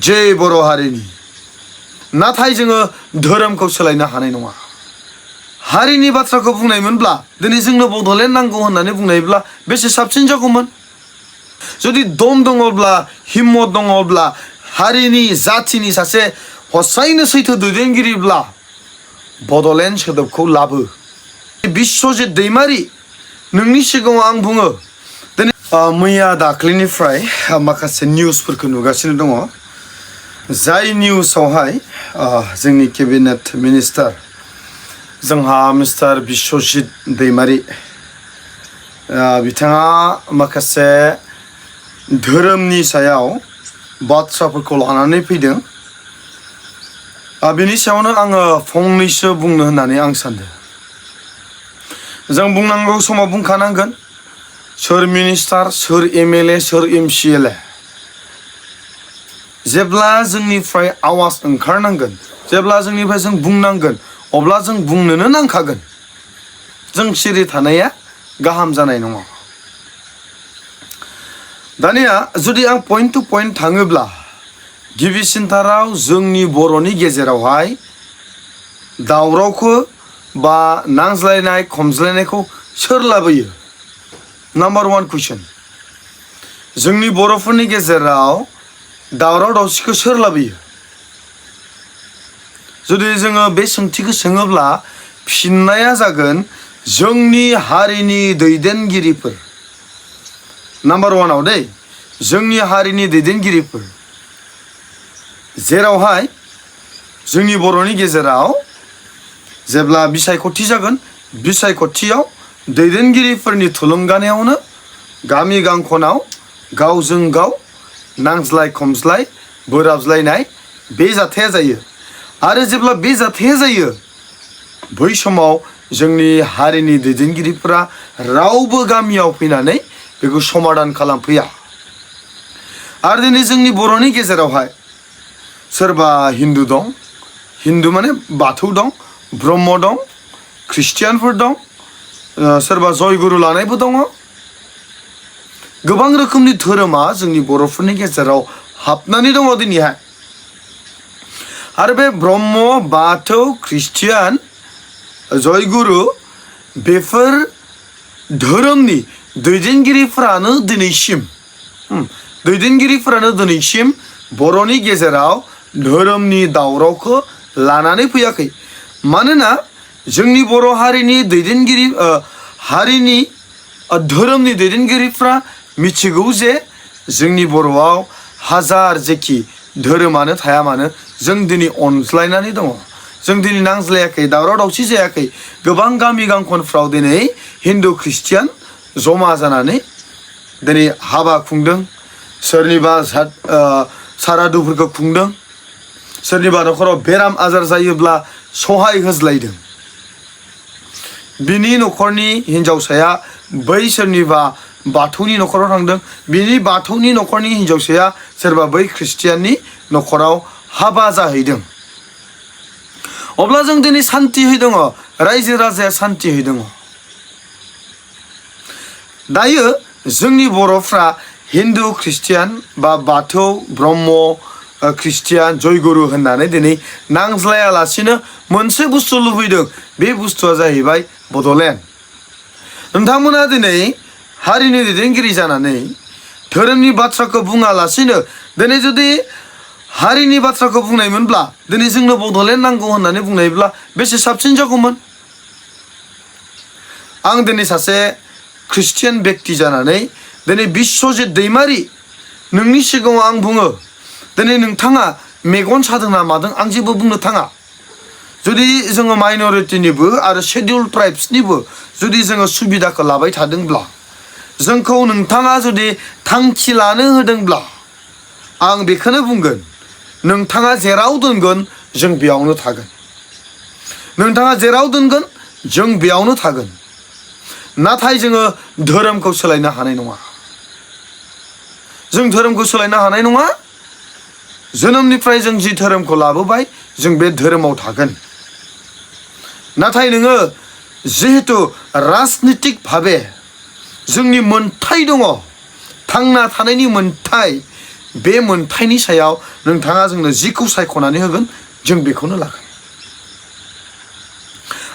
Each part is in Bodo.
जय बर' हारिनि नाथाय जोङो धोरोमखौ सोलायनो हानाय नङा हारिनि बाथ्राखौ बुंनायमोनब्ला दिनै जोंनो बड'लेण्ड नांगौ होननानै बुंनायब्ला बेसे साबसिन जागौमोन जुदि दम दङब्ला हिम्मत दङब्ला हारिनि जाथिनि सासे हसायैनो सैथो दैदेनगिरिब्ला बड'लेण्ड सोदोबखौ लाबो बिश्वजित दैमारि नोंनि सिगाङाव आं बुङो दिनै मैया दाख्लैनिफ्राय माखासे निउसफोरखौ नुगासिनो दङ जाय निउसावहाय जोंनि केबिनेट मिनिस्टार जोंहा मिस्टार बिश्वजित दैमारि बिथाङा माखासे धोरोमनि सायाव बाथ्राफोरखौ लानानै फैदों बेनि सायावनो आङो फंनैसो बुंनो होननानै आं सानदों जों बुंनांगौ समाव बुंखानांगोन सोर मिनिस्टार सोर एमएलए सोर एमसिएलए जेब्ला जोंनिफ्राय आवाज ओंखारनांगोन जेब्ला जोंनिफ्राय जों बुंनांगोन अब्ला जों बुंनोनो नांखागोन जों सिरि थानाया गाहाम जानाय नङा दानिया जुदि आं पइन्ट टु पइन्ट थाङोब्ला गिबिसिनथाराव जोंनि बर'नि गेजेरावहाय दावरावखौ बा नांज्लायनाय खमज्लायनायखौ सोर लाबोयो नाम्बार वान कुइसन जोंनि बर'फोरनि गेजेराव दावराव दावसिखौ सोर लाबोयो जुदि जोङो बे सोंथिखौ सोङोब्ला फिननाया जागोन जोंनि हारिनि दैदेनगिरिफोर नाम्बार वानाव दै जोंनि हारिनि दैदेनगिरिफोर जेरावहाय जोंनि बर'नि गेजेराव जेब्ला बिसायख'थि जागोन बिसायख'थियाव दैदेनगिरिफोरनि थुलुंगानायावनो गामि गांखनाव गावजों गाव नांज्लाय खमज्लाय बोराबज्लायनाय बे जाथाया जायो आरो जेब्ला बे जाथाया जायो बै समाव जोंनि हारिनि दैदेनगिरिफोरा रावबो गामियाव फैनानै बेखौ समाधान खालामफैया आरो दिनै जोंनि बर'नि गेजेरावहाय सोरबा हिन्दु दं हिन्दु माने बाथौ दं ब्रह्म दं ख्रिस्टियानफोर दं सोरबा जयगुरु लानायबो दङ गोबां रोखोमनि धोरोमा जोंनि बर'फोरनि गेजेराव हाबनानै दङ दिनैहाय आरो बे ब्रह्म बाथौ ख्रिस्टियान जयगुरु बेफोर धोरोमनि दैदेनगिरिफोरानो दिनैसिम बर'नि गेजेराव धोरोमनि दावरावखौ लानानै फैयाखै मानोना जोंनि बर' हारिनि दैदेनगिरि हारिनि धोरोमनि दैदेनगिरिफ्रा मिथिगौ जे जोंनि बर'आव हाजार जेखि धोरोमानो थाया मानो जों दिनै अनज्लायनानै दङ जों दिनै नांज्लायाखै दावराव दावसि जायाखै गोबां गामि गांखनफ्राव दिनै हिन्दु ख्रिस्टियान जमा जानानै दिनै हाबा खुंदों सोरनिबा सारादुफोरखौ खुंदों सोरनिबा न'खराव बेराम आजार जायोब्ला सहाय होज्लायदों बिनि न'खरनि हिन्जावसाया बै सोरनिबा बाथौनि न'खराव थांदों बिनि बाथौनि न'खरनि हिन्जावसाया सोरबा बै ख्रिस्टियाननि न'खराव हाबा जाहैदों अब्ला जों दिनै सान्तियै दङ रायजो राजाया सान्तियै दङ दायो जोंनि बर'फ्रा हिन्दु ख्रिस्टियान बा बाथौ ब्रह्म ख्रिस्टियान जयगुरु होननानै दिनै नांज्लायालासिनो मोनसे बुस्थु लुबैदों बे बुस्थुआ जाहैबाय बड'लेण्ड नोंथांमोना दिनै हारिनि दैदेनगिरि जानानै धोरोमनि बाथ्राखौ बुङालासिनो दिनै जुदि हारिनि बाथ्राखौ बुंनायमोनब्ला दिनै जोंनो बड'लेण्ड नांगौ होननानै बुंनायब्ला बेसे साबसिन जागौमोन आं दिनै सासे ख्रिस्टियान बेक्ति जानानै दिनै बिश्वजित दैमारि नोंनि सिगाङाव आं बुङो दिनै नोंथाङा मेगन सादों ना मादों आं जेबो बुंनो थाङा जुदि जोङो माइन'रिटिनिबो आरो शेड्युल ट्राइब्सनिबो जुदि जोङो सुबिदाखौ लाबाय थादोंब्ला जोंखौ नोंथाङा जुदि थांखि लानो होदोंब्ला आं बेखौनो बुंगोन नोंथाङा जेराव दोनगोन जों बेयावनो थागोन नोंथाङा जेराव दोनगोन जों बेयावनो थागोन नाथाय जोङो धोरोमखौ सोलायनो हानाय नङा जों धोरोमखौ सोलायनो हानाय नङा जोनोमनिफ्राय जों जि धोरोमखौ लाबोबाय जों बे धोरोमाव थागोन नाथाय नोङो जिहेतु राजनितिक भाबे जोंनि मोन्थाय दङ थांना थानायनि मोन्थाय बे मोनथायनि सायाव नोंथाङा जोंनो जिखौ सायख'नानै होगोन जों बेखौनो लागोन।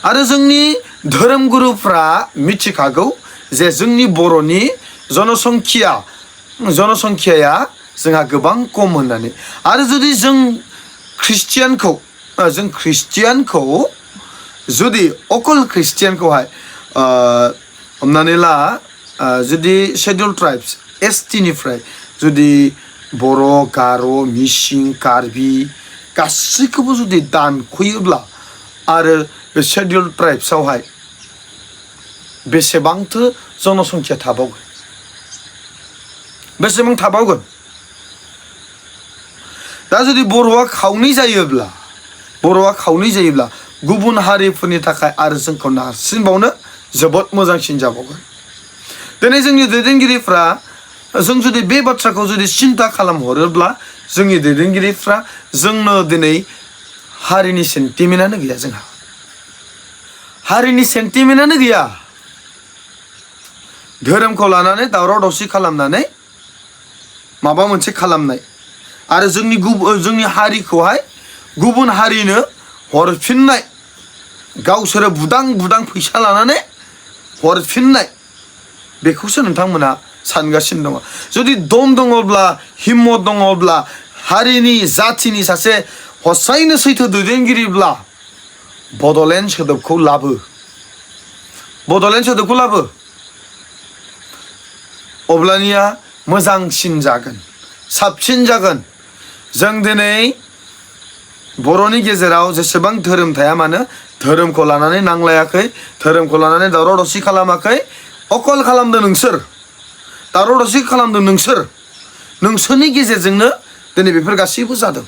आरो जोंनि धोरोमगुरुफ्रा मिथिखागौ जे जोंनि बर'नि जनसंख्याया जोंहा गोबां खम होननानै। आरो जुदि जों ख्रिस्टियानखौ जुदि अकल ख्रिस्टियानखौहाय हमनानै ला जुदि शेड्युल ट्राइब्स ST निफ्राय जुदि बर', गार', मिसिं, कार्बि गासैखौबो जुदि दानख'योब्ला आरो बे शेड्युल ट्राइब्सआवहाय बेसेबांथो जनसंख्या थाबावगोन? बेसेबां थाबावगोन? दा जुदि बर'आ खावनै जायोब्ला गुबुन हारिफोरनि थाखाय आरो जोंखौ नारसिनबावनो जोबोद मोजांसिन जाबावगोन। दिनै जोंनि दैदेनगिरिफ्रा जों जुदि बे बाथ्राखौ जुदि सिन्था खालामहरोब्ला जोंनि दैदेनगिरिफ्रा जोंनो दिनै हारिनि सेन्टिमेन्टआनो गैया। जोंहा हारिनि सेन्टिमेन्टआनो गैया। धोरोमखौ लानानै दावराव दावसि खालामनानै माबा मोनसे खालामनाय आरो जोंनि हारिखौहाय गुबुन हारिनो हरफिननाय, गावसोरो बुदां फैसा लानानै हरफिननाय, बेखौसो नोंथांमोना सानगासिनो दङ। जुदि दम दङब्ला, हिम्मत दङब्ला, हारिनि जाथिनि सासे हसायैनो सैथो दैदेनगिरिब्ला बड'लेण्ड सोदोबखौ लाबो। अब्लानिया मोजांसिन जागोन, साबसिन जागोन। जों दिनै बर'नि गेजेराव जेसेबां धोरोम थाया मानो धोरोमखौ लानानै नांलायाखै, धोरोमखौ लानानै दावराव दावसि खालामाखै। अकल खालामदों नोंसोर, दावराव दावसि खालामदों नोंसोर। नोंसोरनि गेजेरजोंनो दिनै बेफोर गासैबो जादों।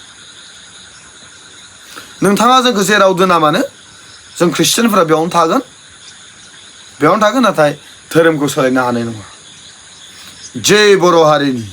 नोंथाङा जोंखौ जेराव दोना मानो जों ख्रिस्टियानफोरा बेयावनो थागोन, नाथाय धोरोमखौ सोलायनो हानाय नङा। जय बर' हारिनि।